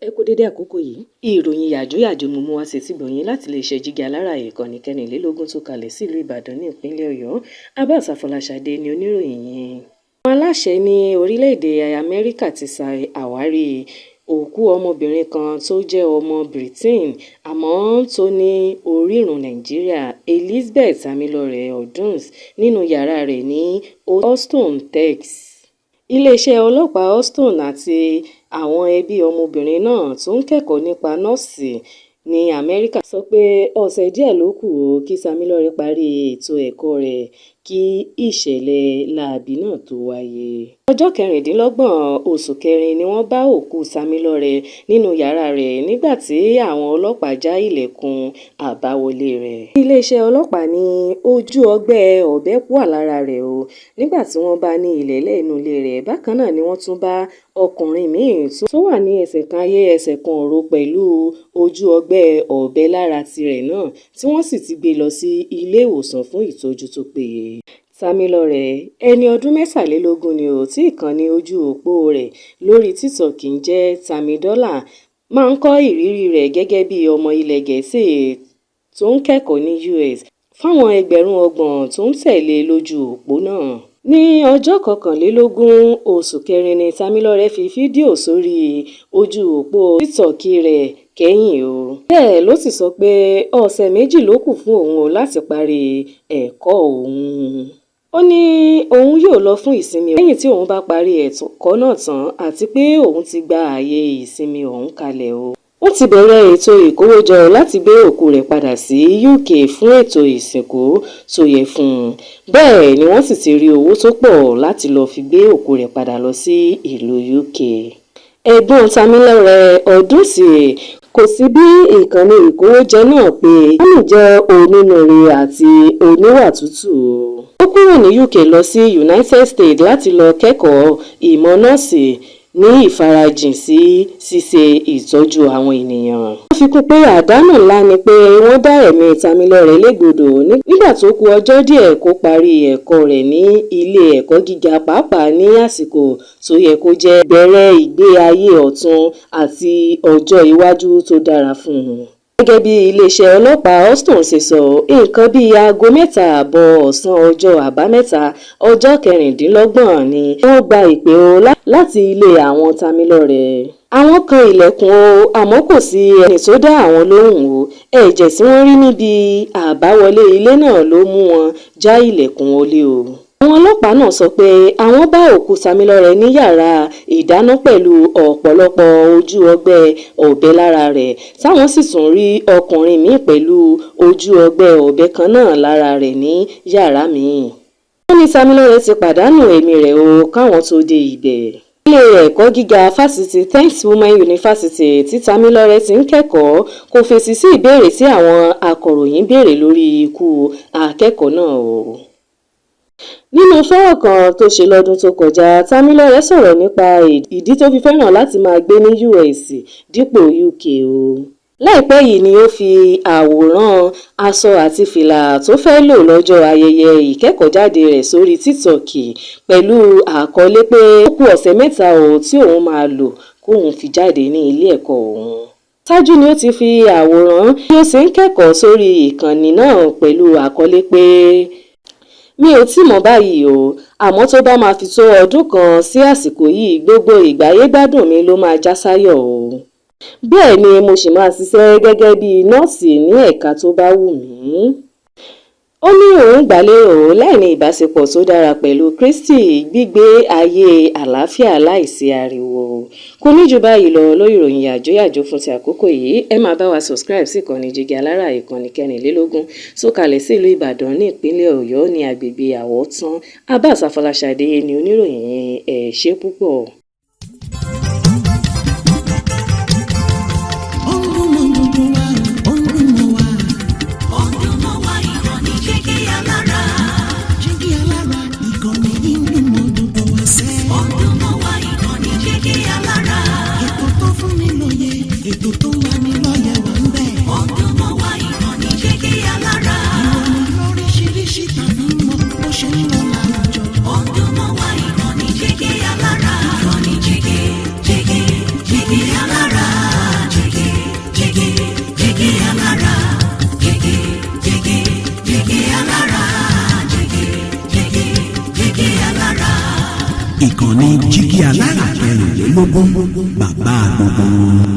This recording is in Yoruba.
Ẹ kú dédé àkókò yìí. Ìròyìn yàjóyàjó mo mú wá sétígbọ̀ọ́ yín láti iléeṣẹ́ Jígí Alárààyè ìkànnì kẹrìnlélógún tó kalẹ̀ sílùú Ìbàdàn ní ìpínlẹ̀ Ọ̀yọ́. Abbas Afọláṣadé ni oníròyìn yín. Àwọn aláṣẹ ní orílẹ̀-èdè Amẹ́ríkà ti ṣàwárí òkú ọmọbìnrin kan tó jẹ́ ọmọ Britain àmọ́ tó ní orírun Nàìjíríà, Elizabeth Tamilore Odunsi, nínú yàrá rẹ̀ ní Houston, Texas. Iléeṣẹ́ ọlọ́pàá Houston àti àwọn ẹbí ọmọbìnrin náà tó ń kẹ́kọ̀ọ́ nípa nọ́ọ̀sì ní Amẹ́ríkà sọ pé ọ̀sẹ̀ díẹ̀ ló kù kí Tamilore parí ètò ẹ̀kọ́ rẹ̀ kí ìṣẹ̀lẹ̀ láabi náà tó wáyé. Ọjọ́ 26 oṣù kẹrin ni wọ́n bá òkú Tamilore nínú yàrá rẹ̀ nígbà tí àwọn ọlọ́pàá já ilẹ̀kùn àbáwọlé rẹ̀. Iléeṣẹ́ ọlọ́pàá ní ojú ọgbẹ́ ọbẹ̀ wà lára rẹ̀ o nígbà tí wọ́n bá a ní ilẹ̀ẹ́lẹ̀ inú ilé rẹ̀. Bákan náà ni wọ́n tún bá ọkùnrin míì tó wà ní ẹsẹ̀ kan ayé ẹsẹ̀ kan ọ̀run pẹ̀lú ojú ọgbẹ́ ọbẹ̀ lára tirẹ̀ náà tí wọ́n sì ti gbé lọ sí ilé ìwòsàn fún ìtọ́jú tó péye. Tamilore, ẹni ọdún 23 ni ó tí ìkànnì ojú òpó rẹ̀ lórí TikTok ń jẹ́ Tamidollar, máa ń kọ ìrírí rẹ̀ gẹ́gẹ́ bí ọmọ ilẹ̀ Gẹ̀ẹ́sì tó ń kẹ́kọ̀ọ́ ní US fáwọn ẹgbẹ̀rún 30 tó ń tẹ̀lé e lójú òpó náà. Ní ọjọ́ 21 oṣù kẹrin ni Tamilore fi fídíò sórí ojú òpó TikTok rẹ̀ kẹ́yìn o. Bẹ́ẹ̀ ló sì sọ pé ọ̀sẹ̀ 2 ló kù fún òun láti parí ẹ̀kọ́ òun. Ó ní òun yóò lọ fún ìsinmi lẹ́yìn tí òun bá parí ẹ̀kọ́ náà tán àti pé òun ti gba ààyè ìsinmi ọ̀hún kalẹ̀ o. Wọ́n ti bẹ̀rẹ̀ ètò ìkówójọ láti gbé òkú rẹ̀ padà sí UK fún ètò ìsìnkú tó yẹ fún un. Bẹ́ẹ̀ ni wọ́n sì ti rí owó tó pọ̀ láti lọ́ọ́ fi gbé òkú rẹ̀ padà lọ sí ìlú UK. Ẹ̀gbọ́n Tamilore Odunsi kò sí bí ìkànnì ìkówójẹ náà pé Tami jẹ́ onínúure àti oníwà tútù o. Ó kúrò ní UK lọ sí United States láti lọ kẹ́kọ̀ọ́ ìmọ̀ nọ́ọ̀sì ní ìfarajìn sí ṣíṣe ìtọ́jú àwọn ènìyàn. Wọ́n fi kún pé àdánù ńlá ni pé wọ́n dá ẹ̀mí Tamilore légbodò nígbà tó ku ọjọ́ díẹ̀ kó parí ẹ̀kọ́ rẹ̀ ní ilé ẹ̀kọ́ gíga pàápàá ní àsìkò tó yẹ kó jẹ́ ìbẹ̀rẹ̀ ìgbé ayé ọ̀tun àti ọjọ́ iwájú tó dára fún un. Gẹ́gẹ́ bí iléeṣẹ́ ọlọ́pàá Houston ṣe sọ, nǹkan bíi aago 3:30 ọ̀sán ọjọ́ Àbámẹ́ta ọjọ́ 26 ni wọ́n gba ìpè o láti ilé àwọn Tamilore. Àwọn kan ilẹ̀kùn o àmọ́ kò sí ẹni tó dá àwọn lóhùn o. Ẹ̀jẹ̀ tí wọ́n rí níbi àbáwọlé ilé náà ló mú wọn já ilẹ̀kùn wọlé o. Àwọn ọlọ́pàá náà sọ pé àwọn bá òkú Tamilore ní yàrá ìdáná pẹ̀lú ọ̀pọ̀lọpọ̀ ojú ọgbẹ́ ọbẹ̀ lára rẹ̀ táwọn sì tún rí ọkùnrin míì pẹ̀lú ojú ọgbẹ́ ọbẹ̀ kan náà lára rẹ̀ ní yàrá míì. Wọ́n ní Tamilore ti pàdánù ẹ̀mí rẹ̀ o káwọn tó dé ibẹ̀. Ilé ẹ̀kọ́ gíga fásitì Texas Women University tí Tamilore ti ń kẹ́kọ̀ọ́ kò fèsì sí ìbéèrè tí àwọn akọ̀ròyìn béèrè lórí ikú akẹ́kọ̀ọ́ náà o. Nínú fọ́nrán kan tó ṣe lọ́dún tó kọjá, Tamilore sọ̀rọ̀ nípa ìdí tó fi fẹ́ràn láti máa gbé ní US dípò UK o. Láìpẹ́ yìí ni ó fi àwòrán aṣọ àti fìlà tó fẹ́ lò lọ́jọ́ ayẹyẹ ìkẹ́kọ̀ọ́jáde rẹ̀ sórí TikTok pẹ̀lú àkọlé pé ó kù ọ̀sẹ̀ 3 o tí òun máa lò kóun fi jáde ní ilé ẹ̀kọ́ òun. Ṣáájú ni ó ti fi àwòrán bí ó ṣe ń kẹ́kọ̀ọ́ sórí ìkànnì náà pẹ̀lú àkọlé pé mi ò tíì mọ̀ báyìí o, àmọ́ tó bá máa fi tó ọdún kan sí àsìkò yìí gbogbo ìgbáyégbádùn mi ló máa já sáyọ̀ o. Bẹ́ẹ̀ ni mo sì máa ṣiṣẹ́ gẹ́gẹ́ bíi nọ́ọ̀sì ní ẹ̀ka tó bá wù mí. Ó ní òun gbàlérò láìní ìbáṣepọ̀ tó dára pẹ̀lú Kristi, gbígbé ayé àlàáfíà láìsí ariwo. Kò ní jù báyìí lọ lórí ìròyìn yàjóyàjó fún ti àkókò yìí. Ẹ máa bá wa subscribe sí ìkànnì Jígí Alárààyè ìkànnì 24 tó kalẹ̀ sí ìlú Ìbàdàn ní ìpínlẹ̀ Ọ̀yọ́ ní agbègbè Àwọ̀tán. Abbas Afọláṣadé ni oníròyìn ẹ ṣé púpọ̀. Ó ń dún mọ́ gbogbo wa, ó ń dún mọ́ wa. Ó ń dún mọ́ wa, ìkànnì Jígí Alára. Jígí Alára, ìkànnì yìí ń dún mọ́ gbogbo wa sẹ́. Ó ń dún mọ́ wa, ìkànnì Jígí Alára. Ètò tó fún ni lóye, ètò tó ń lani lọ́yẹ̀ wà ń bẹ̀. Ó ń dún mọ́ wa, ìkànnì Jígí Alára. Ìròyìn lóríṣiríṣi tàbí mọ̀ bó ṣe ń lọ láwùjọ. Ó ń dún mọ́ wa, ìkànnì Jígí Alára. Ìkànnì Jígí Alára 24, bàbá gbogbo wọn.